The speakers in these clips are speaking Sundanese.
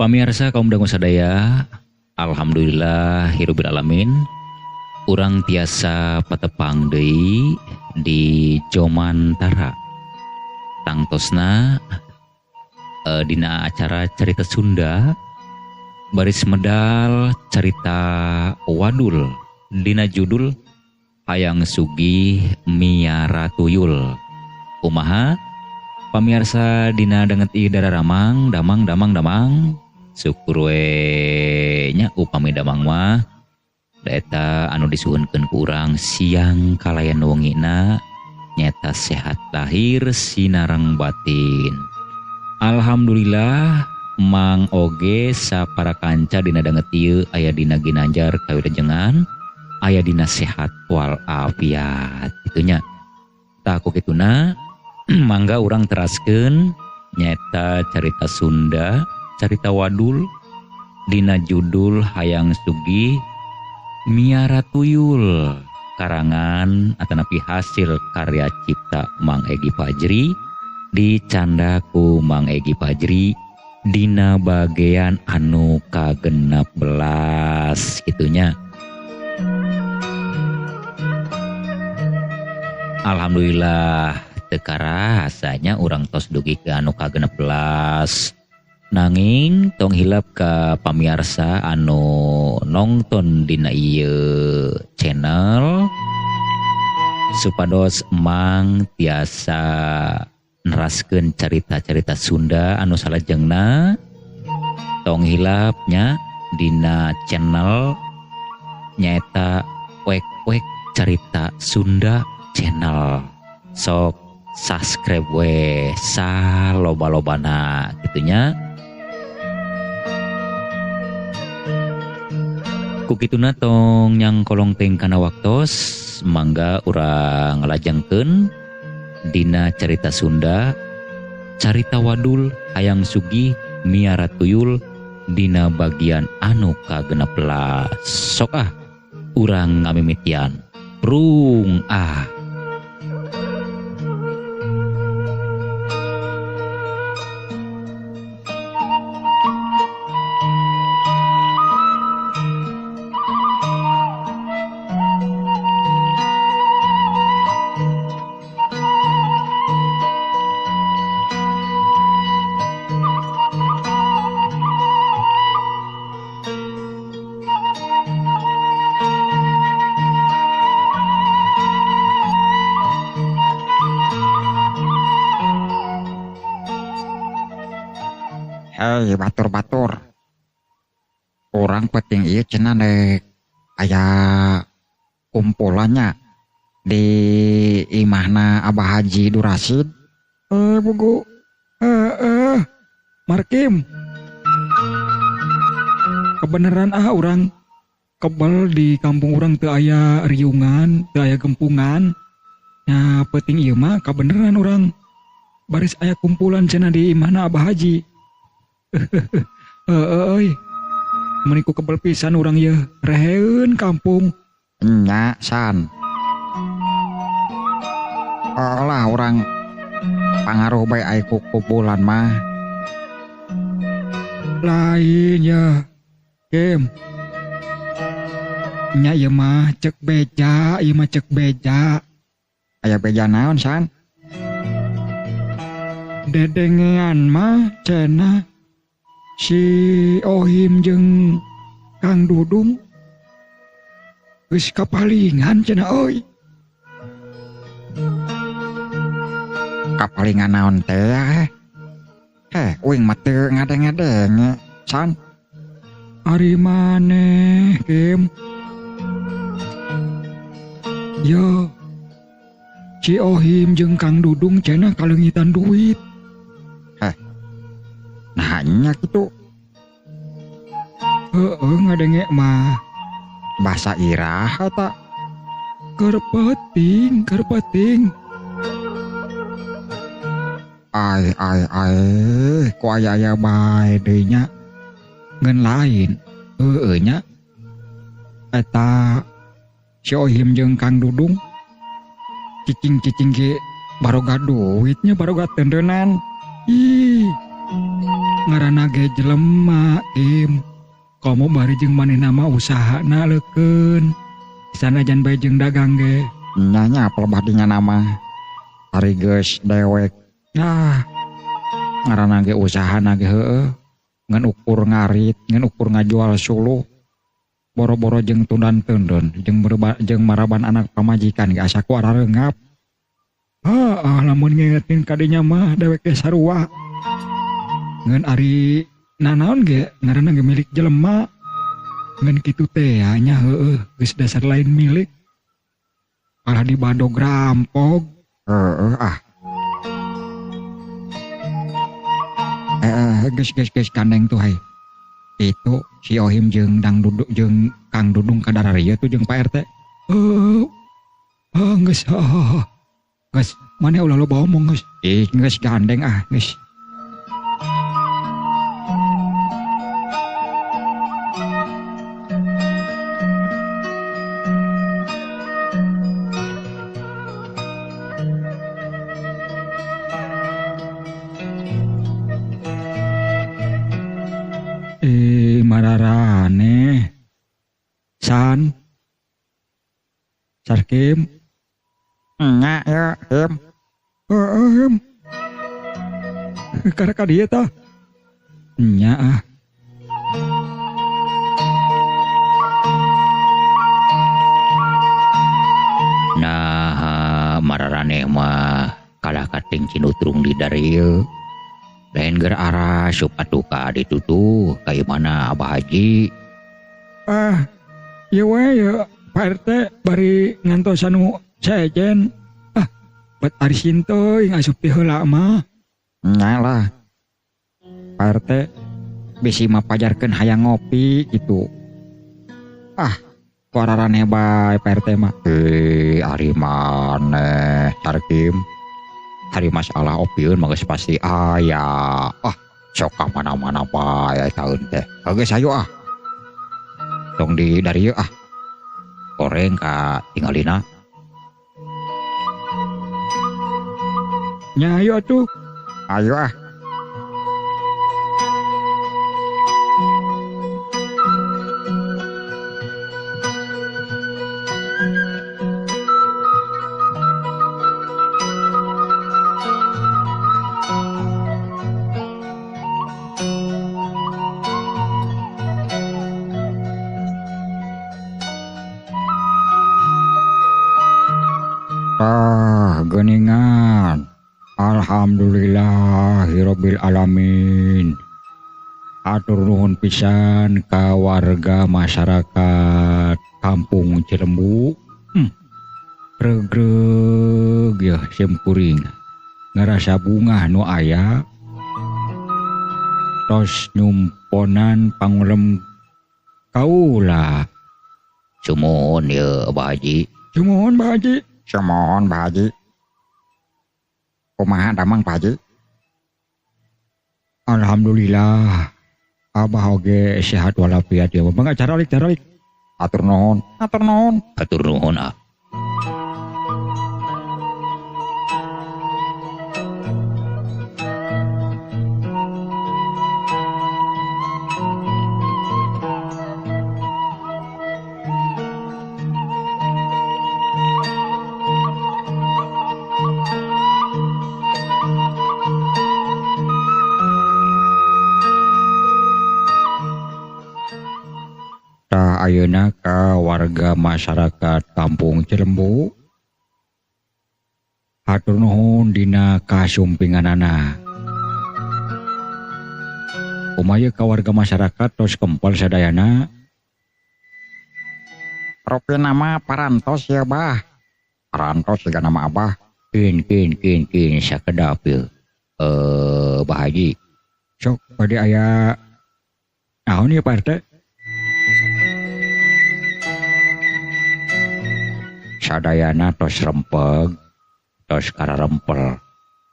Pamirsa kaum dangu sadaya, alhamdulillah hirubil alamin. Urang tiasa patepang deui di Jomantara. Tangtosna dina acara Carita Sunda baris medal carita wadul dina judul Hayang Sugih Miara Tuyul. Kumaha pamirsa dina danget ieu dararamang damang damang damang syukur we nya upami damang mah da eta anu disuhunkeun ku urang siang kalayan wengina nyata sehat lahir sinareng batin. Alhamdulillah Mang oge sapara kanca dina danget ieu aya dina ginanjar kawilujengan aya dina sehat wal afiat kitunya. Tah ku kituna mangga urang teraskeun nyaeta carita Sunda, carita wadul dina judul Hayang Sugih Miara Tuyul karangan atanapi hasil karya cipta Mang Egi Fajri dicanda ku Mang Egi Fajri dina bagian anu ka-16 kitunya. Alhamdulillah teu karasanya urang tos dugi ke anu ka-16. Nanging tong hilap ka pamiarsa anu nongton dina ieu channel supados Mang tiasa neraskeun carita-carita Sunda anu salajengna. Tong hilapnya dina channel nyaeta Wek-wek Carita Sunda Channel. Sok subscribe we saloba-lobana kitunya. Ku kituna tong nyangkolong teuing kana waktos mangga urang lajengkeun dina carita Sunda carita wadul Hayang Sugih Miara Tuyul dina bagian anu ka-16. Sok ah urang ngamimitian prung ah. Hei batur-batur, orang penting ieu cenah nek aya kumpulannya di imahna Abah Haji Durasid. Buku Markim, kebenaran ah orang kebel di kampung orang teu aya riungan, teu aya gempungan. Nya penting ieu mah kebenaran orang baris aya kumpulan cenah di imahna Abah Haji. Euy, meniku kebel pisan urang ye, reheun kampung. Nya san. Lah urang pangaruh bae ai ku kumpulan mah. Lain ya, Kim. Nya ieu mah cek beja, ieu mah cek beja. Aya beja naon san? Dedengean mah cenah si Ohim jeung Kang Dudung geus kapalingan cenah euy. Kapalingan naon teh? Heh, uing mah teu ngadeng-ngadenge san. Ari maneh, Kim? Yo, si Ohim jeung Kang Dudung cenah kaleungitan duit. Nah nya kitu. Heeh ngadenge mah. Bahasa irah eta. Keur peuting, keur peuting. Ai ai ai, ku aya-aya bae deui nya. Ngan lain, heueuh nya. Eta si Ohim jeung Kang Dudung cicing-cicing ge baroga duitnya, baroga tendenan. Ih. Ngaranna ge jelema Kim. Komo bari jeung manehna mah usahana leukeun. Sanajan bae jeung dagang ge. Nya nya pelebah dinya nama. Ari geus dewek. Nah, ngaranna ge usahana ge heueuh. Ngan ukur ngarit, ngan ukur ngajual suluh. Boro-boro jeung tundan teundon, jeung jeung maraban anak pamajikan ge asa ku arareungap. Heeh, lamun ngingetin ka dinya mah dewek ge sarua. Ngan ari nanaon ge ngaranna ge milik jelema. Ngan kitu teh nya heueuh geus dasar lain milik. Kalah dibadog rampog. Heeh ah. Geus gandeng tuh hai. Itu si Ohim jeung Dang Dudung jeung Kang Dudung ka dararieu tuh jeung Pak RT. Heuh. Heuh geus heuh. Geus maneh ulah loba omong geus. Ih geus gandeng ah geus. Mararane San Sarkim nya ya Him. Heeh Him. Karek ka dieu tah. Nya ah. Nah mararane mah kalah kating cinutrung di darieu. Lain ger arasup atuh ka ditu tuh ka mana Abah Haji. Ah, ieu we ye Pak RT bari ngantosan nu sejen. Ah, bet ari teuing asup ti heula mah. Nya lah. Pak RT bisi mah pajarkeun hayang ngopi gitu. Ah, ku araraneh bae Pak RT mah. Eh, ari maneh Tarkim. Hari masalah opieun mah geus pasti aya. Ah, sok ka mana-mana bae taun teh. Geus ayo ah. Tong di dari ieu ah. Koreng ka tingalina. Nya ayo atuh. Ayo ah. Ah, geningan. Alhamdulillahirabbil alamin. Atur nuhun pisan ka warga masyarakat Kampung Cilembu. Regreg yeuh simkuring. Ngarasa bungah nu aya. Tos nyumponan pangulem kaula. Sumuhun yeuh Abah Haji. Sumuhun Bah Haji. Sumuhun Pak Haji. Kumaha damang Pak Haji? Alhamdulillah. Abah oge sehat walafiat ya. Bangga caralik caralik. Atur nuhun. Atur nuhun. Atur nuhun ah. Ayeuna ka warga masyarakat Kampung Cilembu hatur nuhun dina kasumpinganana. Kumaha ka warga masyarakat tos kempel sadayana? Propi nama parantos ya bah. Parantos juga nama abah. Kin kin kin kin sakedap ieu. Bah Haji. Sok bade aya naon ieu Pak RT? Sadayana tos rempeg, tos kararempel.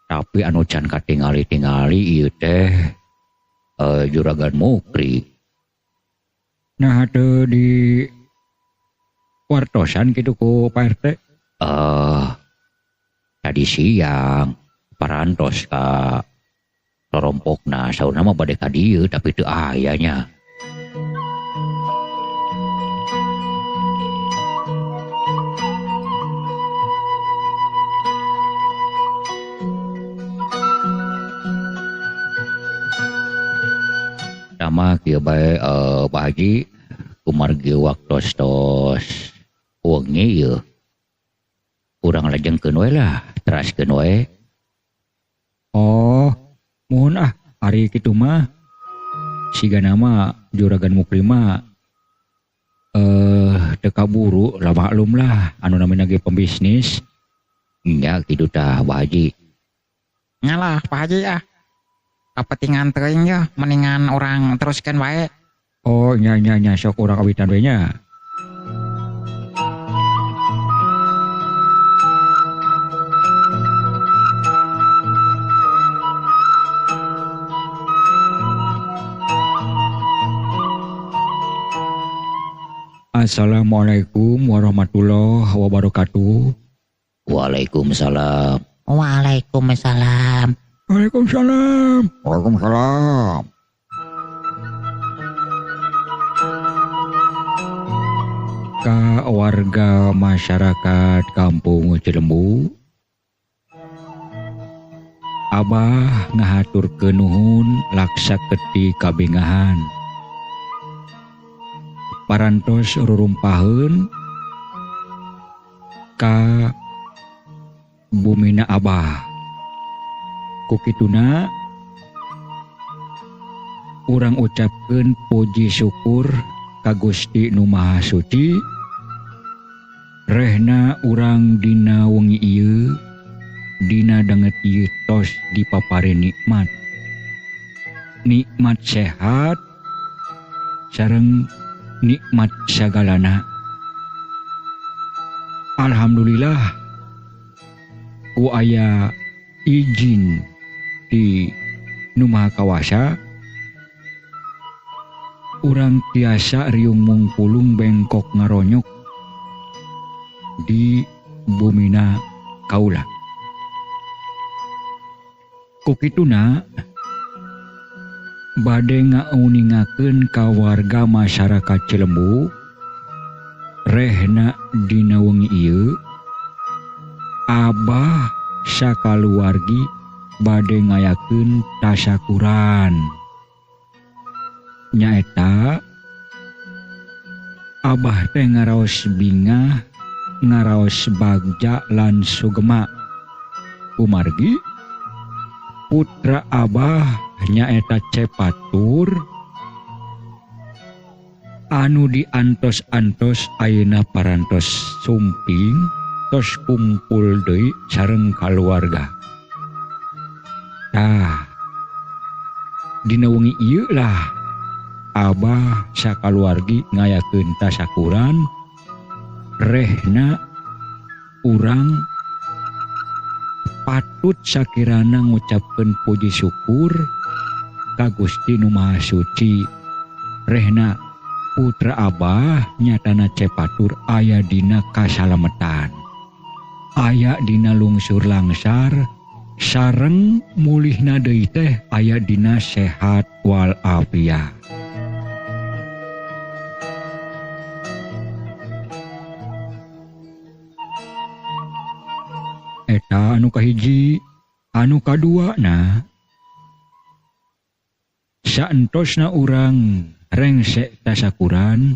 Tapi anu can katingali-tingali ieu teh Juragan Mukri. Nah teu di wartosan kitu ku Pak RT. Tadi siang parantos ka Rorompokna saurna mah bade ka dieu tapi teu aya nya. Tama kieu bae Pak Haji kumargi waktos tos wengi ieu. Urang lajengkeun we lah, teraskeun we. Oh, muhun ah ari kitu mah. Sigana mah Juragan Mukri mah teu kaburu lah, maklum lah anu namina ge pembisnis. Nya kitu tah Pak Haji. Ngalah Pak Haji ah. Kapetingan teuing yeuh, mendingan urang teruskeun wae. Oh nya nya nya sok urang awitan we nya. Assalamualaikum warahmatullahi wabarakatuh. Waalaikumsalam. Waalaikumsalam. Waalaikumsalam. Waalaikumsalam. Ka warga masyarakat Kampung Cilembu, Abah ngahaturkeun nuhun laksa keti kabingahan. Parantos rurumpaheun ka bumina Abah. Ku kituna urang ucapkeun puji syukur ka Gusti Nu Maha Suci rehna urang dina wengi ieu dina danget ieu tos dipaparin nikmat. Nikmat sehat sareng nikmat sagalana. Alhamdulillah ku aya izin di Nu Maha Kawasa urang tiasa riung mungpulung bengkok ngaronyok di bumina kaula. Ku kituna bade ngauningakeun ka warga masyarakat Cilembu rehna dina wengi ieu Abah sakaluwargi bade ngayakeun tasyakuran. Nyaeta Abah teh ngaraos bingah, ngaraos bagja lan sugema. Kumargi putra Abah nyaeta Cepatur anu diantos-antos ayeuna parantos sumping tos kumpul deui sareng kaluarga. Tah, dina wengi ieu lah Abah sakaluargi ngayakeun tasyakuran rehna urang patut sakirana ngucapkeun puji syukur ka Gusti Nu Maha Suci rehna putra Abah nyatana Cepatur aya dina kasalametan, aya dina lungsur langsar sareng mulihna deui teh aya dina sehat wal afiat. Eta anu kahiji, anu kadua na saentosna urang rengsek tasakuran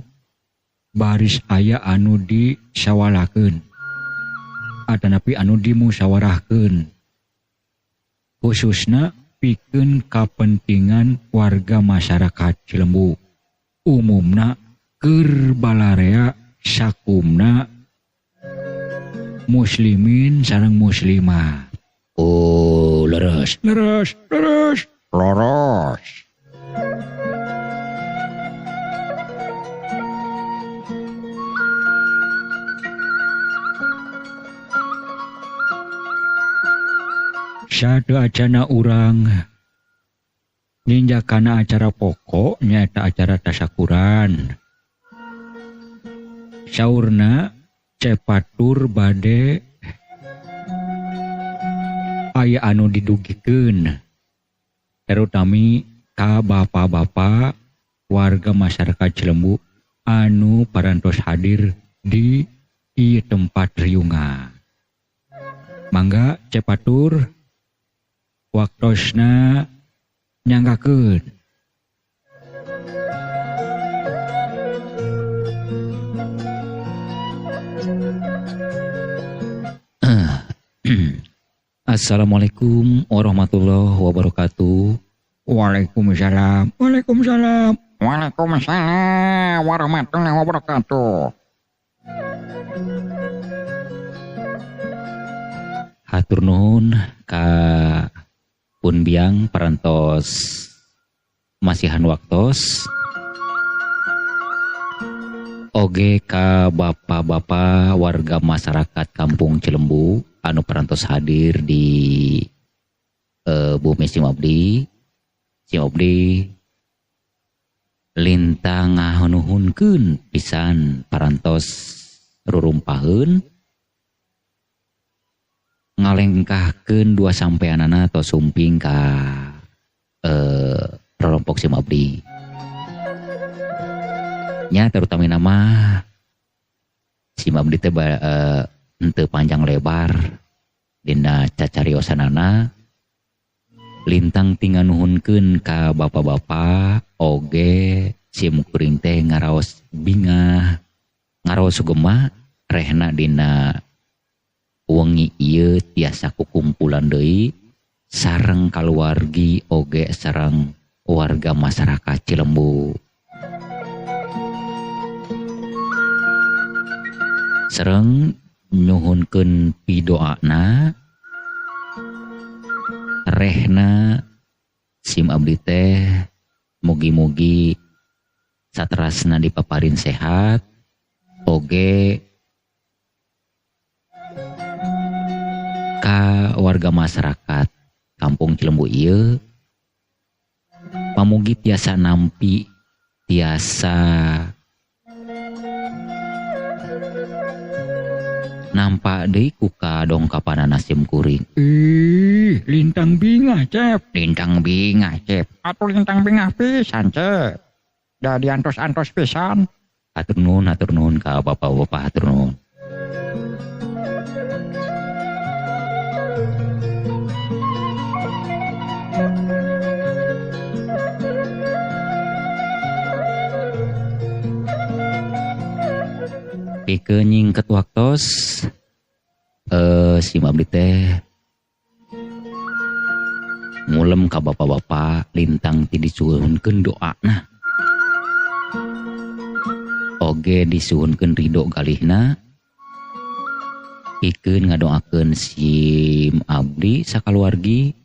baris aya anu disawalakeun atanapi anu dimusyawarahkeun khususna pikeun kapentingan warga masyarakat Cilembu umumna keur balarea sakumna muslimin sareng muslimah. Oh, leres. Leres, leres, leres. Satu acana urang ninjakana acara pokok nyaeta acara tasyakuran. Saurna Cepatur bade aya anu didugikeun. Terutami ka bapak-bapak warga masyarakat Cilembu anu parantos hadir di ieu tempat riungan. Mangga cepatur waktosna nyanggakeun. Assalamualaikum warahmatullahi wabarakatuh. Waalaikumsalam. Waalaikumsalam. Waalaikumsalam warahmatullahi wabarakatuh. Hatur nuhun ka pun biang parantos masihan waktos. Oge ka bapak-bapak warga masyarakat Kampung Cilembu anu parantos hadir di bumi Simabdi. Simabdi lintang nganuhunkeun pisan parantos rurumpaheun ngalengkahkeun dua sampeanana atau sumping ka rorompok Simabdi. Nya terutama nama Simabdi teh henteu panjang lebar dina cacariosanana lintang tinganuhunkeun ka bapak-bapak oge sim kuring teh ngaraos bingah ngaraos sugema rehna dina wengi ieu tiasa kukumpulan deui sareng kaluargi oge sareng warga masyarakat Cilembu. Sareng nyuhunkeun pidoana rehna sim abdi teh mugi-mugi saterasna dipaparin sehat oge ka warga masyarakat Kampung Cilembu ieu pamugi tiasa nampi tiasa nampak deui ku kadongkapanana sim kuring. Ih, lintang bingah, Cep. Lintang bingah, Cep. Atuh lintang bingah pisan, Cep. Da diantos-antos pisan. Hatur nuhun ka bapak-bapak, hatur nuhun. Pikeun nyingket waktos sim abdi teh ngulem ka bapak-bapak lintang ti disuhunkeun doana oge disuhunkeun ridho galihna pikeun ngadoakeun sim abdi sakaluargi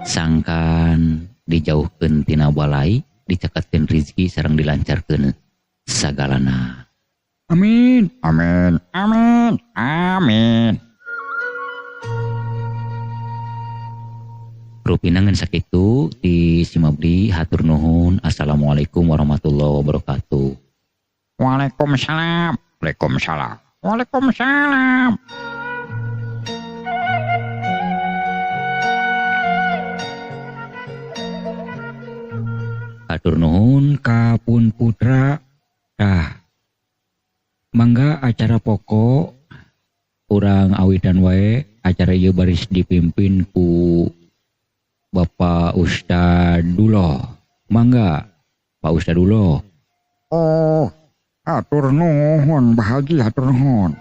sangkan dijauhkeun tina balai dicaketkeun rizki sareng dilancarkeun sagalana. Amin. Amin. Amin. Amin. Rupina ngan sakitu di Simabdi hatur nuhun. Assalamualaikum warahmatullahi wabarakatuh. Waalaikumsalam. Waalaikumsalam. Waalaikumsalam. Hatur nuhun ka pun putra. Tah, mangga acara pokok urang awitan wae acara ieu baris dipimpin ku Bapak Ustadullah. Mangga Pak Ustadullah. Oh, hatur nuhun Bah Haji, hatur nuhun.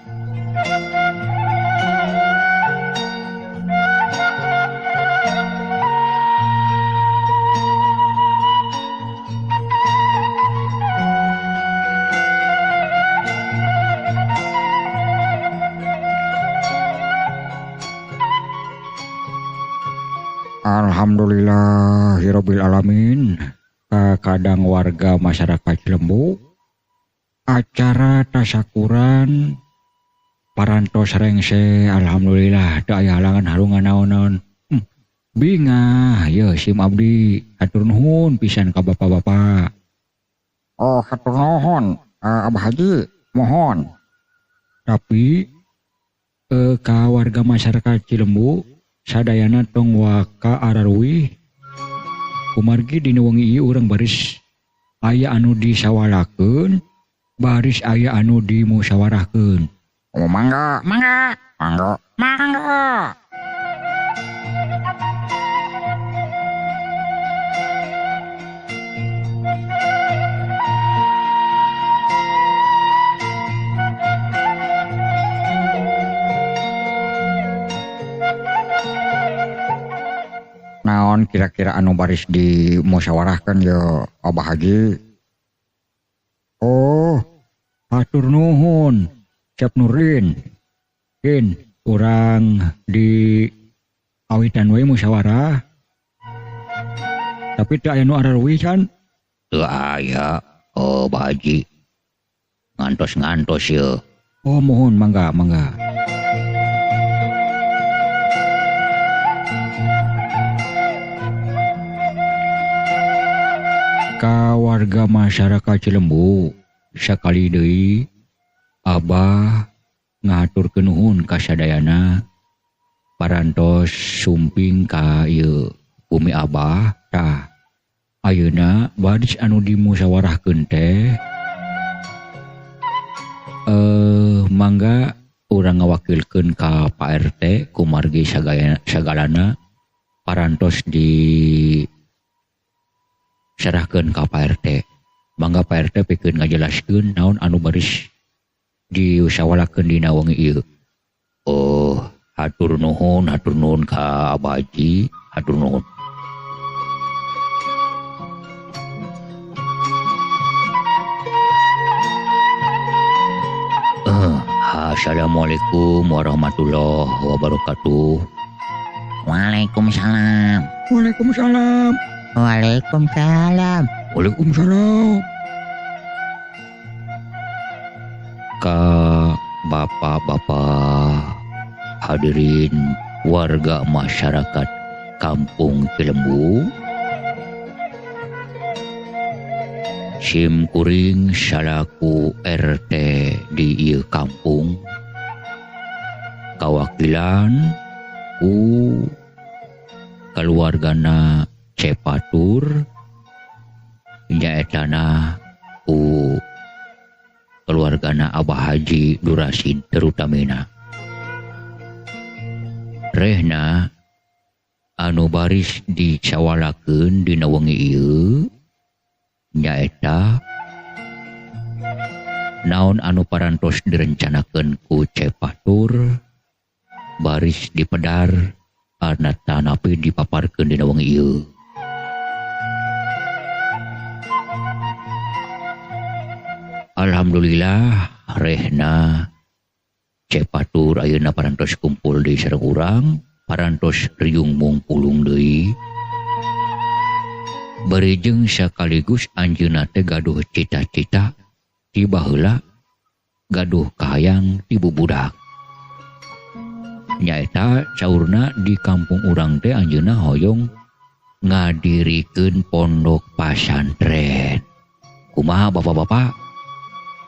Alhamdulillahirabbil alamin. Kadang warga masyarakat Cilembu acara tasyakuran parantos rengse alhamdulillah teu aya halangan harungan naon-naon. Bingah ye sim abdi hatur nuhun pisan ka bapak-bapak. Oh, hatur nuhun Abah Haji, mohon. Tapi ka warga masyarakat Cilembu Sadayana tong waka araruih kumargi dina wengi ieu urang baris aya anu disawalakeun, baris aya anu dimusyawarahkeun. Oh, mangga, mangga, mangga, mangga. Naon kira-kira anu baris dimusyawarahkeun ye Abah Haji? Oh, hatur nuhun Cep Nurdin. Kin urang di awitan we musyawarah. Tapi teu aya nu araruih kan? Teu aya, oh Abah Haji. Ngantos-ngantos ye. Oh, mohon mangga, mangga. Ka warga masyarakat Cilembu sakali deui Abah ngahaturkeun nuhun ka sadayana parantos sumping ka ieu bumi Abah. Tah ayeuna baris anu dimusyawarahkeun teh mangga urang ngawakilkeun ka Pak RT kumargi sagalana parantos di serahkeun ka Pak RT. Mangga Pak RT pikeun ngajelaskeun naon anu baris diusawalakeun dina wengi ieu. Oh, hatur nuhun ka Abah Haji, hatur nuhun. Assalamualaikum warahmatullahi wabarakatuh. Waalaikumsalam. Waalaikumsalam. Waalaikumsalam. Waalaikumsalam. Ka bapak-bapak hadirin warga masyarakat Kampung Cilembu, sim kuring salaku RT di ieu kampung kawakilan ku keluargana Cepatur nyaetana ku keluargana Abah Haji Durasin terutamina. Rehna anu baris dicawalakeun dina wengi ieu nyaeta naon anu parantos direncanakeun ku Cepatur baris dipedar anatanapi dipaparkeun dina wengi ieu. Alhamdulillah rehna Cepatur ayeuna parantos kumpul deui sareng urang, parantos riung mungpulung deui. Bari jeung sakaligus anjeunna teh gaduh cita-cita ti baheula gaduh kahayang ti bubudak. Nyaeta saurna di kampung urang teh anjeunna hoyong ngadirikeun pondok pasantren. Kumaha bapak-bapak?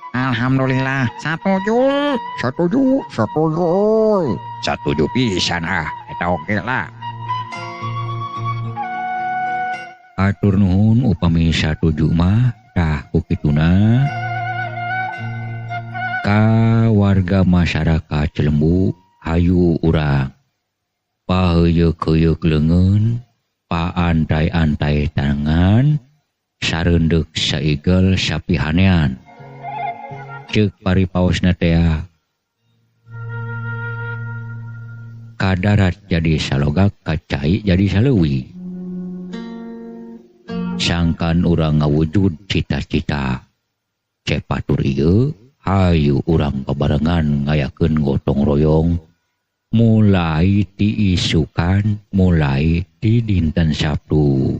Alhamdulillah, satuju, satuju, satuju, satuju pisan ah, eta oge lah. Atur nuhun upami satuju mah tah ku kituna ka warga masyarakat Cilembu hayu urang paheuyeukeuyeuh leungeun, paantai-antai tangan, sareundeuk saigel sapihanean. Ceuk paripaosna tea kadarat jadi salogak, kacai jadi saleuwi. Sangkan urang ngawujud cita-cita Cepatur ieu, hayu urang babarengan ngayakeun gotong royong mulai ti isukan, mulai ti dinten Sabtu.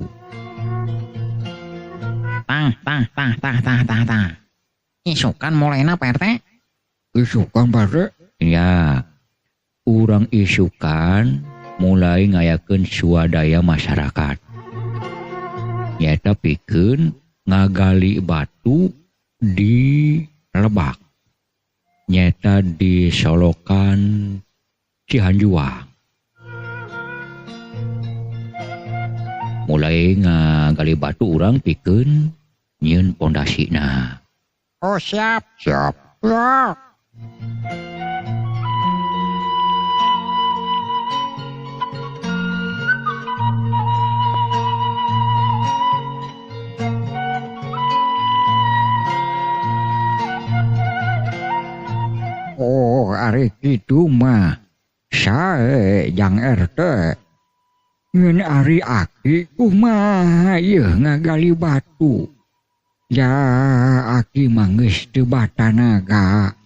Tah tah tah tah tah tah tah. Isukan mulaina Pak RT? Isukan Pak RT? Ya, urang isukan mulai ngayakeun swadaya masyarakat. Nyaeta pikeun ngagali batu di Lebak. Nyaeta di Solokan Cihanjuang. Mulai ngagali batu urang pikeun nyieun pondasina. Oh siap. Siap. Ya. Oh, ari kitu mah sae jang RT. Ngeun ari aki kumaha ieu ngagali batu. Ya aki mah geus teu batanaga.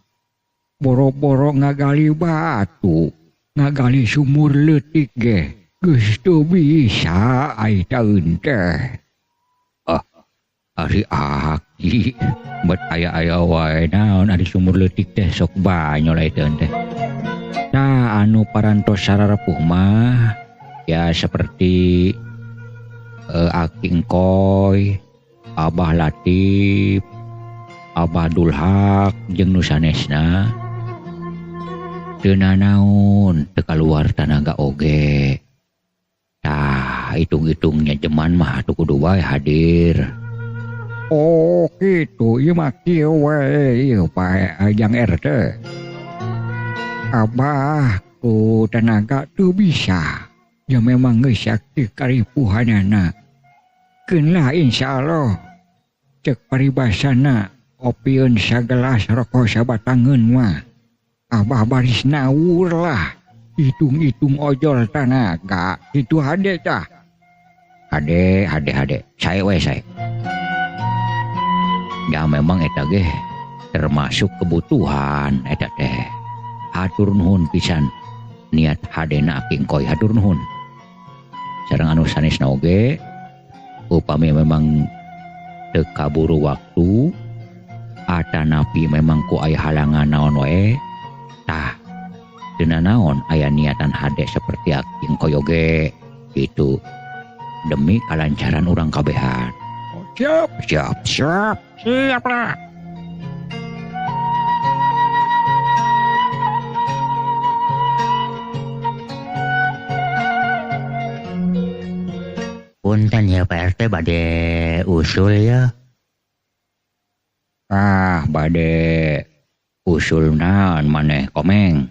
Boro-boro ngagali batu, ngagali sumur leutik ge geus teu bisa ai taeun teh. Ah, ari aki bet aya-aya wae naon ari sumur leutik teh sok banyol eta teh. Tah anu parantos sararepuh mah ya seperti Aki Engkoy, Abah Latif, Abah Dulhak jeung nu sanesna teu nanaon teu kaluar tanaga oge. Tah hitung-hitungnya jeman mah atuh kudu wae hadir. Oh gitu, ieu mah kieu we ieu Pak Jang RT. Abah ku tenaga teu bisa. Ya memang geus sakti karipuhanana. Keun lah insyaallah. Cek paribasana opieun sagelas rokok sabatangeun mah. Abah baris nawur lah. Hitung-hitung ojol tanaga kitu hade tah. Hade hade hade. Sae we sae. Ya memang eta ge termasuk kebutuhan eta teh. Hatur nuhun pisan niat hadena Aki Engkoy, hatur nuhun. Sareng anu sanesna oge upami memang teu kaburu waktu atanapi memang ku aya halangan naon wae tah teu nanaon aya niatan hade seperti Aki Engkoy oge gitu demi kalancaran urang kabehan. Siap, siap, siap, siap lah. Punten ya Pak RT bade usul ya. Ah, bade usul naon maneh Komeng?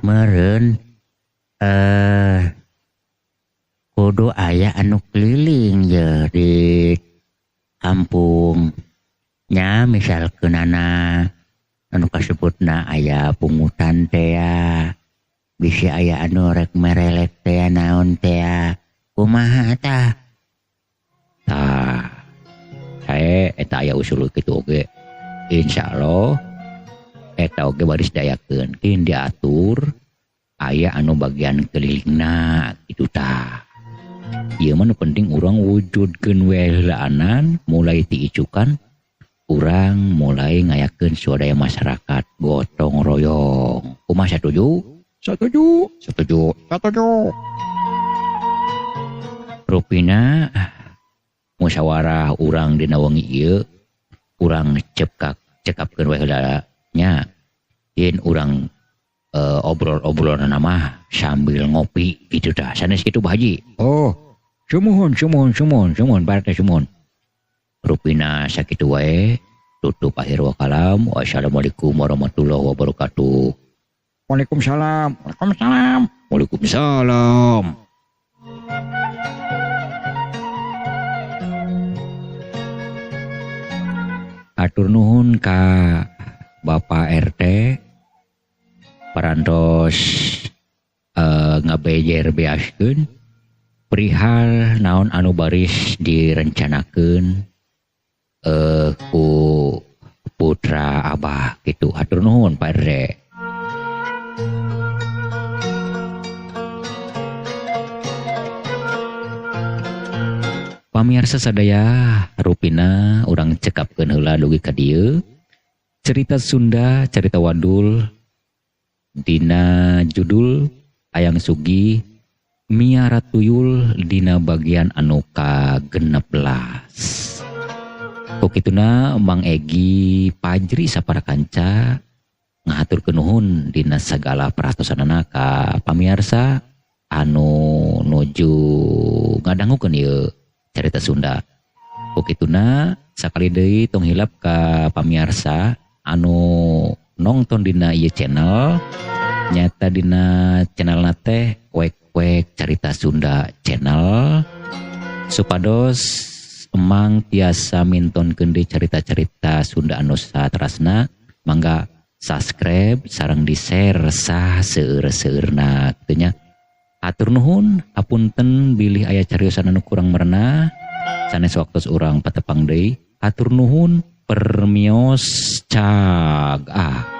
Meureun kudu aya anu keliling ye di kampung. Nya misalkeunana anu kasebutna aya pungutan teh ya. Bisi aya anu rek merelek teh naon teh kumaha tah? Tah, sae eta aya usul kitu oge. Insyaallah eta oge baris diayakeun, kin diatur aya anu bagian kelilingna kitu tah. Ieu mah nu penting urang wujudkeun we heulaanan mulai ti icukan urang mulai ngayakeun swadaya masyarakat gotong royong. Kumaha satuju? Setuju. Setuju. Setuju. Rupina musyawarah urang dina wengi ieu urang cekapkeun we heula nya. Yen urang obrol-obrolan mah sambil ngopi gitu tah. Sanes kitu Bah Haji. Oh, sumuhun sumuhun sumuhun sumuhun Pak RT sumuhun. Rupina sakitu wae tutup akhir wa kalam. Wassalamualaikum warahmatullahi wabarakatuh. Waalaikumsalam. Waalaikumsalam. Waalaikumsalam. Atur nuhun ka Bapak RT parantos ngabejer beaskeun perihal naon anu baris direncanakeun ku putra Abah kitu. Hatur nuhun Pak RT. Pamiarsa sadaya rupina urang cekapkeun heula dugi ka dieu. Cerita Sunda, cerita wadul dina judul Ayang Sugi Miara Tuyul dina bagian anu ka-16. Ku kituna Mang Egi Pajri sapara kanca Ngahaturkeun nuhun dina sagala perhatosanana ka pamiarsa anu nuju ngadangukeun ieu Carita Sunda. Ku kituna sakali deui tong hilap ka pamiarsa anu nongton dina ieu channel, nyata dina channel teh Wek Wek Carita Sunda Channel, supados emang tiasa mintonkeun deui carita-carita Sunda anu saterasna. Mangga subscribe sareng di share sah seueur-seueurna kitu nya. Hatur nuhun, hapunten bilih aya cariosan anu kurang merenah. Sanes waktos urang patepang deui. Hatur nuhun, permios, cag ah.